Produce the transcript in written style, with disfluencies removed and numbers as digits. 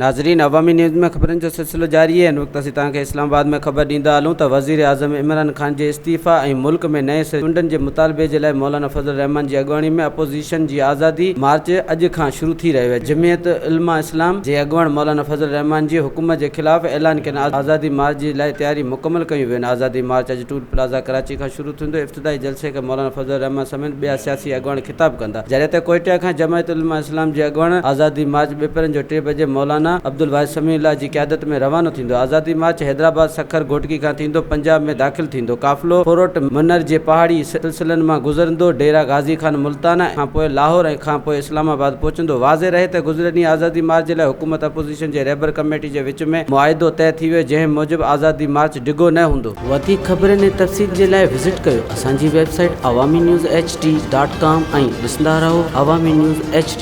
ناظرين عوامي نيوز ۾ خبرن جو سلسلو جاري آهي. هن وقت اسين توهان کي اسلام آباد ۾ خبر ڏيندا هلون ته وزير اعظم عمران خان جي استعيفيٰ ۽ ملڪ ۾ نئين سر چونڊن جي مطالبي جي لاء مولانا فضل الرحمان جي اڳواڻي ۾ اپوزيشن جي آزادي مارچ اڄ کان شروع ٿي رهيو آهي. جمعيت علماء اسلام جي اڳواڻ مولانا فضل الرحمان جي حڪومت جي خلاف اعلان ڪيل آزادي مارچ جي لاء تياري مڪمل ڪيون ويون آهن. آزادي مارچ اڄ ٽول پلازا ڪراچي کان شروع ٿيندو. ابتدائي جلسي کي مولانا فضل الرحمان سميت ٻيا سياسي اڳواڻ خطاب ڪندا. جڏهن ته ڪوئيٽا کان جمعيت علماء اسلام جي اڳواڻ آزادي مارچ ٻپهرن جو ٽي بجي مولانا عبدالواحد سميع الله جي قيادت ۾ روانو ٿيندو. آزادي مارچ حيدرآباد، سکر، گهوٽڪي کان ٿيندو پنجاب ۾ داخل ٿيندو. قافلو ڦروٽ منر جي پهاڙي سلسلن مان گذرندو ڊيرا غازي خان، ملتان کان پوء لاهور ۽ کان پوء اسلام آباد پهچندو. واضح رهي ته گذريل ڏينهن آزادي مارچ جي لاء حڪومت اپوزيشن جي رهبر ڪميٽي جي وچ ۾ معاهدو طئي ٿي ويو جنهن موجب آزادي مارچ ڊگهو نه هوندو. وڌيڪ خبرن ۽ تفصيل جي لاء وزٽ ڪيو اسان جي website Awami news H D dot com ۽ ڏسندا رهو عوامي نيوز ايڇ ڊي.